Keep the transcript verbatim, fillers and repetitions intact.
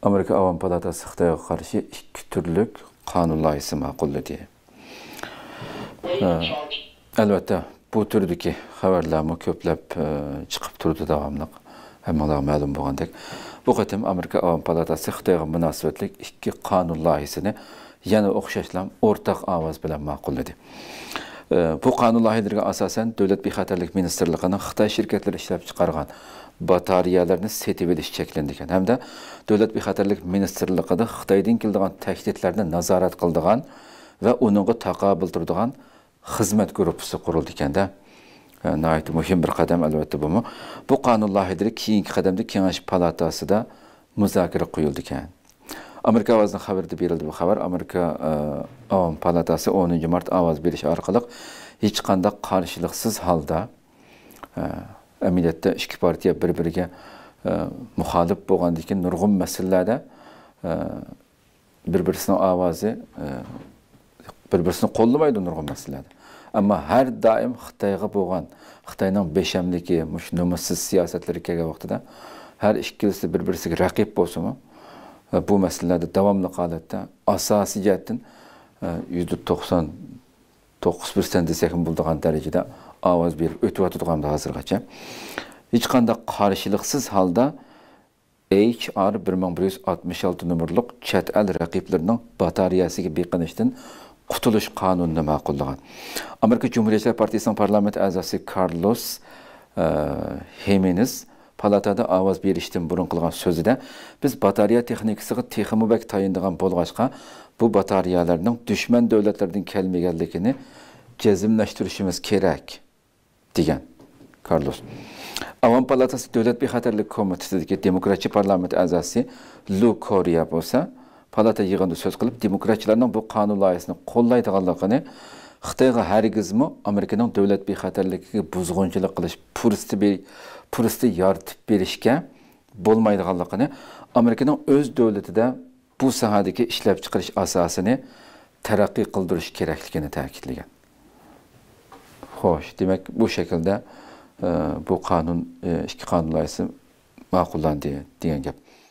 ئامېرىكا ئاۋام پالاتاسى خىتايغا قارشى ئىككى تۈرلۈك قانۇن لايىھىسى ماقۇللىدى. ئە، ئەلۋەتتە، بۇ تۈردىكى خەۋەرلەرمۇ كۆپلەپ، ئە، چىقىپ تۇرىدۇ داۋاملىق. ھەممىڭلارغا مەلۇم بولغاندەك، بۇ قېتىم ئامېرىكا ئاۋام پالاتاسى خىتايغا مۇناسىۋەتلىك ئىككى قانۇن لايىھىسىنى يەنە ئوخشاشلا ئورتاق ئاۋاز بىلەن ماقۇللىدى. ئە، بۇ قانۇن لايىھىلىرىگە ئاساسەن، دۆلەت بىخەتەرلىك مىنىستىرلىقىنىڭ خىتاي شىركەتلىرى ئىشلەپچىقارغان باتارېيەلەرنى سېتىۋېلىش چەكلىنىدىكەن ھەمدە دۆلەت بىخەتەرلىك مىنىستىرلىقىدا خىتايدىن كېلىدىغان تەھدىتلەرنى نازارەت قىلىدىغان ۋە ئۇنىڭغا تاقابىل تۇرىدىغان خىزمەت گۇرۇپپىسى قۇرۇلىدىكەن-دە. ئە، ناھايىتى مۇھىم بىر قەدەم، ئەلۋەتتە، بۇمۇ. بۇ قانۇن لايىھىلىرى كېيىنكى قەدەمدە كېڭەش پالاتاسىدا مۇزاكىرە قويۇلىدىكەن. ئامېرىكا ئاۋازىنىڭ خەۋىرىدە بېرىلدى بۇ خەۋەر. ئامېرىكا، ئە، ئاۋام پالاتاسى ئونىنچى مارت ئاۋاز بېرىش ئارقىلىق ھېچقانداق قارشىلىقسىز ھالدا، ئە، ئەمەلىيەتتە ئىككى پارتىيە بىر-بىرىگە، ئە، مۇخالىپ بولغاندىن كېيىن نۇرغۇن مەسىلىلەردە، ئە، بىر-بىرسىنىڭ ئاۋازى، ئە، بىر-بىرسىنى قوللىمايدۇ نۇرغۇن مەسىلىلەردە. ئەمما ھەر دائىم خىتايغا بولغان، خىتاينىڭ بېشەملىكى، مۇشۇ نومۇسسىز سىياسەتلىرى كەلگەن ۋاقتىدا ھەر ئىككىلىسى بىر-بىرسىگە رەقىب بولسىمۇ، ئە، بۇ مەسىلىلەردە داۋاملىق ھالەتتە ئاساسىي جەھەتتىن، ئە، يۈزدە توقسان توققۇز پىرسەنت دېسەكمۇ بولىدىغان دەرىجىدە ئاۋاز بېرىپ ئۆتۈۋاتىدىغان ھازىرغىچە. ھېچقانداق قارشىلىقسىز ھالدا ئېيچ ئار بىر مىڭ بىر يۈز ئاتمىش ئالتە نومۇرلۇق چەت ئەل رەقىبلىرىنىڭ باتارېيەسىگە بېقىنىشتىن قۇتۇلۇش قانۇنىنى ماقۇللىغان. ئامېرىكا جۇمھۇرىيەتچىلەر پارتىيىسىنىڭ پارلامېنت ئەزاسى كارلوس، ئە، خىمېنېز پالاتا ئاۋاز بېرىشتىن بۇرۇن قىلغان سۆزىدە، بىز باتارېيە تېخنىكىسىغا تېخىمۇ بەك تايىنىدىغان بولغاچقا، بۇ باتارېيەلەرنىڭ دۈشمەن دۆلەتلەردىن كەلمىگەنلىكىنى جەزملەشتۈرۈشىمىز كېرەك، دېگەن كارلوس. ئاۋام پالاتاسى دۆلەت بىخەتەرلىك كومىتېتىدىكى دېموكراتچى پارلامېنت ئەزاسى لۇ كورىيا بولسا پالاتا يىغىنىدا سۆز قىلىپ، دېموكراتچىلارنىڭ بۇ قانۇن لايىھىسىنى قوللايدىغانلىقىنى، خىتايغا ھەرگىزمۇ ئامېرىكىنىڭ دۆلەت بىخەتەرلىكىگە بۇزغۇنچىلىق قىلىش پۇرسىتى بې-، پۇرسىتى يارىتىپ بېرىشكە بولمايدىغانلىقىنى، ئامېرىكىنىڭ ئۆز دۆلىتىدە بۇ ساھەدىكى ئىشلەپچىقىرىش ئاساسىنى تەرەققىي قىلدۇرۇش كېرەكلىكىنى تەكىتلىگەن. خوش، دېمەك، بۇ شەكىلدە، ئە، بۇ قانۇن، ئە، ئىككى قانۇن لايىھەسى ماقۇللاندى دېگەن گەپ.